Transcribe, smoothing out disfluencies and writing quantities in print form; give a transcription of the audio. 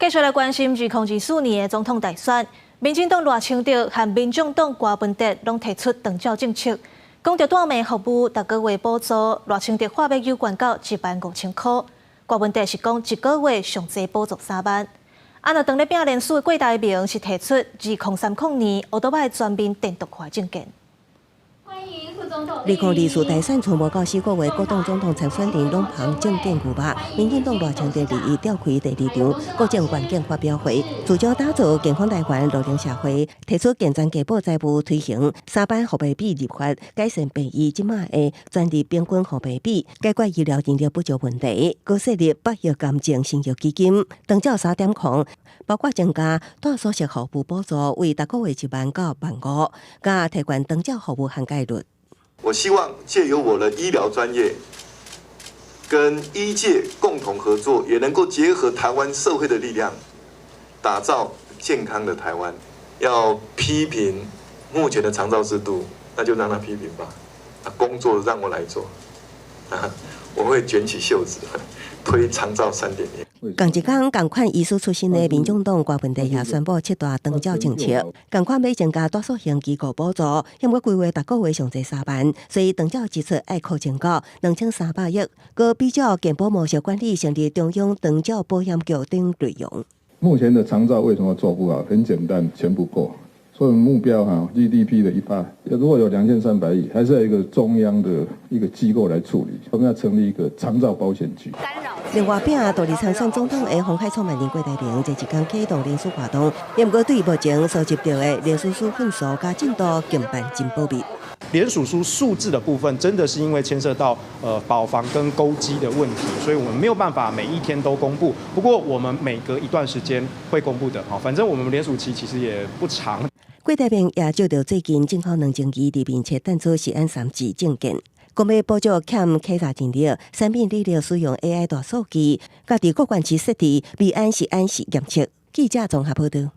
繼續來關心2024年的總統大選，民進黨賴清德和民眾黨柯文哲攏提出長照政策，講著蹛命服務，逐個月補助，賴清德話欲有懸到15,000箍，柯文哲是講一個月上濟補助3萬。啊，若當咧拼連署的郭台銘是提出2030年歐多擺全面電動化政見。 2024大選賰無夠4個月，各黨總統參選人攏拋政見牛肉。民進黨賴清德二一召開第二場國政願景發表會，聚焦打造健康台灣、老齡社會，提出健全健保財務推行三班福利比立法，改善病醫這馬的專利平均福利比，解決醫療人力不足問題，閣設立百億癌症新藥基金，長照3.0，包括增加蹛宿食服務補助，為逐個月1萬到1萬5，佮提懸長照服務涵蓋率。我希望借由我的醫療專業，跟醫界共同合作，也能夠結合台灣社會的力量，打造健康的台灣。要批評目前的長照制度，那就讓他批評吧。工作讓我來做，我會捲起袖子推長照3.0。仝一工仝款醫師出身的民眾黨柯文哲也宣布七大長照政策，仝款欲增加蹛宿型機構補助，毋過規劃逐個月上濟3萬，所以長照支出愛擴增到2300億，閣比照健保模式管理成立中央長照保險局等內容。目前的長照為什麼做不好？很簡單，錢不夠。所以目標哈 GDP 的1%，如果有2300億，還是要一個中央的一個機構來處理。我們要成立一個長照保險局。另外，拼獨立參選總統的鴻海創辦人郭台銘，這一工啟動連署活動，毋過對目前收集著的連署書份數佮進度，共辦真保密。連署書數字的部分，真的是因為牽涉到保防跟勾機的問題，所以我們沒有辦法每一天都公布。不過我們每隔一段時間會公布的，反正我們連署期其實也不長。郭台銘也就著最近進口2000佇面冊淡出食安三級證件，講欲補助欠稽查人力，產品履歷使用 AI 大數據，佮佇各縣市設置美安食安實驗室。記者綜合報道。